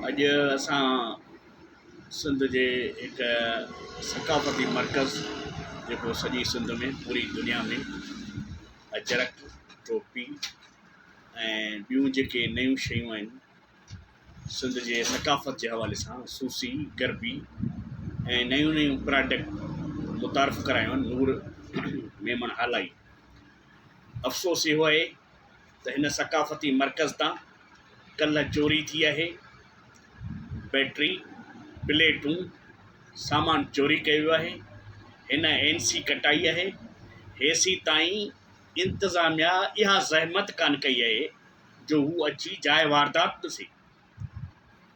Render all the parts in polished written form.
اڄ اسان سنڌ جي هڪ ثقافتي مرڪز جيڪو سڄي سنڌ ۾ پوري دنيا ۾ اجرڪ ٽوپي ۽ ٻيون جيڪي نيون شيون آهن سنڌ جي ثقافت جي حوالي سان سوسي گربي ۽ نيون نيون پراڊڪٽ متعارف ڪرايون آهن نور ميمڻ هالائي افسوس اهو آهي ته هن ثقافتي مرڪز تان ڪلهه چوري ٿي آهي، بيٽري، پليٽون، سامان چوري ڪيو ويو آهي، هن اين سي ڪٽائي آهي، هيسيتائين انتظاميا اها زحمت ڪانه ڪئي آهي جو هو اچي جاء واردات ڏسي.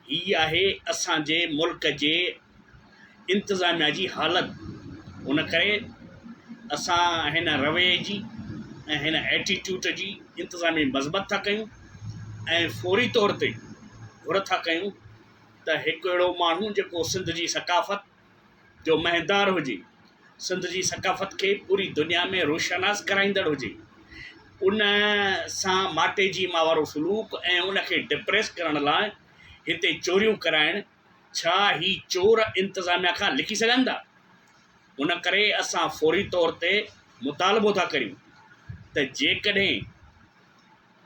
هي آهي اسان جي ملڪ جي انتظاميا جي حالت ان ڪري اسان هن رويي جي ۽ هن ايٽيٽيوٽ جي انتظامي مذمت ٿا ڪيون ۽ فوري طور تي گهر ٿا ڪيون ته هڪ اهڙو ماڻهو جيڪو سنڌ جي ثقافت جو مهندار هجي، سنڌ جي ثقافت کي پوري دنيا ۾ روشناس ڪرائيندڙ هجي، ان سان ماٽيجي مان وارو سلوڪ ۽ ان کي ڊپريس ڪرڻ لاء هتي چوريون ڪرائڻ، ڇا هي چور انتظاميا کان لکي سگهن ٿا؟ ان ڪري اسان فوري طور تي مطالبو ٿا ڪريون ته جيڪڏهن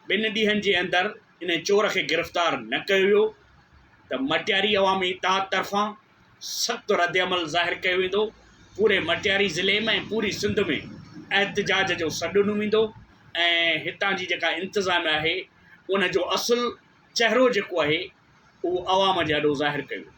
ٻن ڏينهن جي اندر ان چور کي گرفتار نه ڪيو ويو ته مٽياري عوامي اتحاد طرفان سخت ردعمل ظاهر ڪيو ويندو، پوري مٽياري ضلعي ۾ ۽ پوري سنڌ ۾ احتجاج جو سڏ ڏنو ويندو ۽ هتان جي جيڪا انتظاميا آهي ان جو اصل چهرو جيڪو آهي اهو عوام جي آڏو ظاهر ڪيو ويندو.